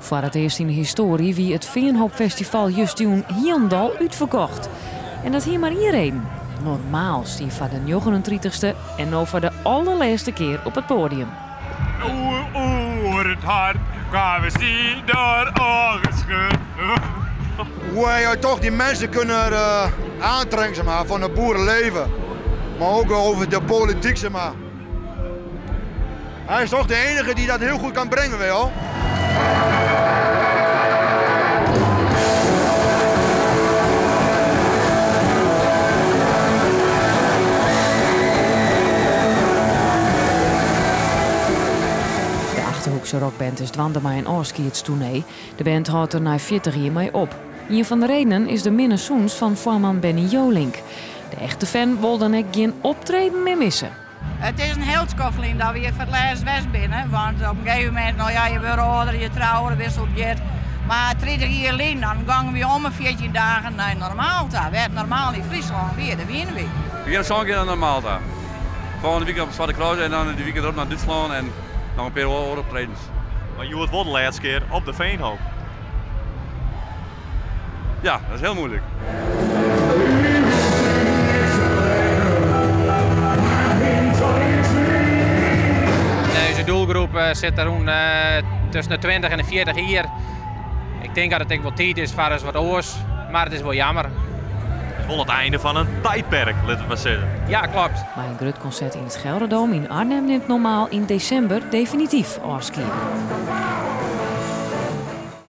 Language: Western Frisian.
Foar it earst yn de histoarje wie it Feanhoopfestival justerjûn hielendal útferkocht. En dat hie mar ien reden, Normaal stie foar de njoggenentritichste en no foar de allerlêste kear op it poadium. Oer it hart kwamen sy door oangeschud. Hoe hij toch die mensen kunnen aantrekken, zeg maar, van het boerenleven. Maar ook over de politiek, zeg maar. Hij is toch de enige die dat heel goed kan brengen, weet je wel. De Achterhoekse rockband is dwaande mei in ôfskiedstoernee. De band hâldt der nei 40 jier mei op. Ien fan de redenen is de minne sûnens fan foarman Benny Jolink. De echte fan wol dan ek gjin optreden mear misse. It is in hiel skoft lyn dat we hjir foar it lêst west binne, want op in gegeven momint, no ja, je wurde âlder, je trouwe, wisselt giet. Mar 30 jier lyn, dan gongen wy om 'e 14 dagen nei Normaal ta. Wêr't Normaal yn Fryslân wie, dêr wiene wy. We gean sân kear nei Normaal ta. Folgjende wike op it Swarte Kruis en dan de wike derop nei Dútslân en noch in pear oare optredens. Mar hjoed wol de lêste kear op de Veenhoop. Ja, dat is heel moeilijk. Onze doelgroep zit er rond tussen de 20 en de 40 jier. Ik tink dat it ek wol tiid is foar ris wat oars, mar it is wol jammer. It is wol it einde fan in tiidperk, litte we mar sizze. Ja, kloppet. Mei in grut konsert yn it Gelredome yn Arnhem nimt Normaal yn desimber definityf ôfskied.